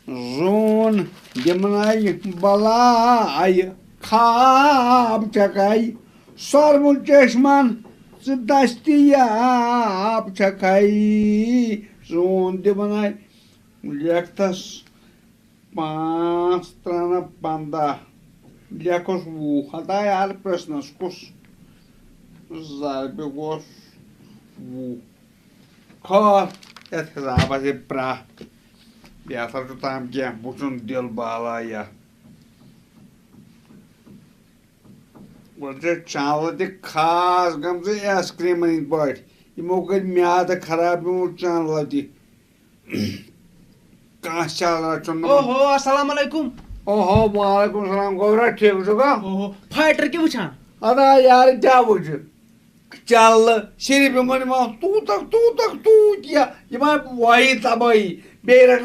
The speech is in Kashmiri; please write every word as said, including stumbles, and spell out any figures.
زوٗن دِمنَے بَلاے، خاب چھَکَے سۄرمُل چشمَن ژٕ دٔستیاب چھَکَے۔ زوٗن دِمنَے، لیکھتَس پانٛژھ ترٛنہٕ پنٛداہ، لیکھُس وُہ۔ ہتا یار، پرٛژھنَس کُس ضربہِ گوس وُہ؟ کھار یَتھ حِسابَس یہِ پرٛاہ۔ بیٚیہِ ہسا چھُ تام کینٛہہ وٕچھُن دِل بالا یا۔ وۄنۍ چھِ چَنٛلہٕ تہِ خاص گٔمژٕ آیِس کرٛیٖمَن ہِنٛدۍ پٲٹھۍ۔ یِمو کٔرۍ میٛادٕ خراب یِمو چَنٛلہٕ تہِ۔ کانٛہہ چَنٛلہٕ رَٹُن نہٕ۔ اوہو، السلام علیکم۔ اوہو، وعلیکم السلام۔ گوٚبرا، ٹھیٖک چھُکھا؟ اوہو، فایٹر کیٛاہ وٕچھان؟ اَدا یارٕ، کیٛاہ وٕچھِ؟ چَنٛلہٕ صرف یِمَن، یِمَن توٗتاہ، توٗتاہ، توٗت یہِ، یِمَن وٲیی تبٲہی۔ بیٚیہِ رَٹان